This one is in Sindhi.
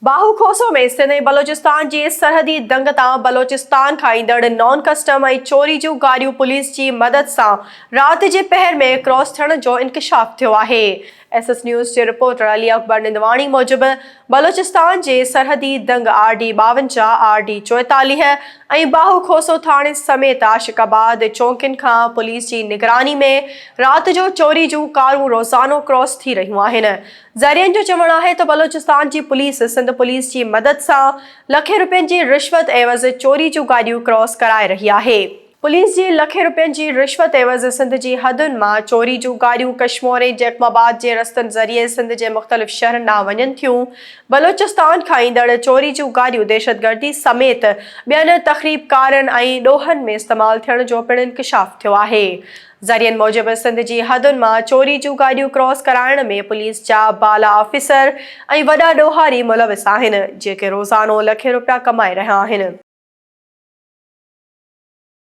باهو کوسو ۾ سنڌ ۽ بلوچستان جي سرحدي دنگ تان بلوچستان کان ايندڙ نان ڪسٽم ۽ چوري جون گاڏيون پوليس جي مدد سان رات جي پهر ۾ ڪراس ٿيڻ جو انڪشاف ٿيو آهي. ايس ايس نيوز جي رپورٽر علي اڪبر نندواڻي موجب بلوچستان جي سرحدي دنگ R D 52، R D 44 ۽ Bahu Khoso ٿاڻي سميت عاشق آباد چونڪين کان پوليس جي نگراني ۾ رات جو چوري جون ڪارون روزانو ڪراس ٿي رهيون آهن. ذريعن جو چوڻ آهي ته بلوچستان جي پوليس سنڌ پوليس جي مدد سان لکين رپين جي رشوت عيوض چوري جون گاڏيون ڪراس ڪرائي رهي آهي. پوليس جي لکين رپين جي رشوت عيوض سنڌ جي حدن مان چوري جون گاڏيون ڪشمور ۽ جيڪب آباد جي رستن ذريعي سنڌ جي مختلف شهرن ڏانهن وڃن ٿيون. بلوچستان کان ايندڙ چوري جون گاڏيون دهشتگردي سميت ٻين تخريبڪارن ۽ ڏوهن ۾ استعمال ٿيڻ جو پڻ انڪشاف ٿيو آهي. ذريعن موجب سنڌ جي حدن مان چوري جون گاڏيون ڪراس ڪرائڻ ۾ پوليس جا بالا آفيسر ۽ وڏا ڏوهاري ملوث آهن، جيڪي روزانو لکين رپيا ڪمائي رهيا آهن.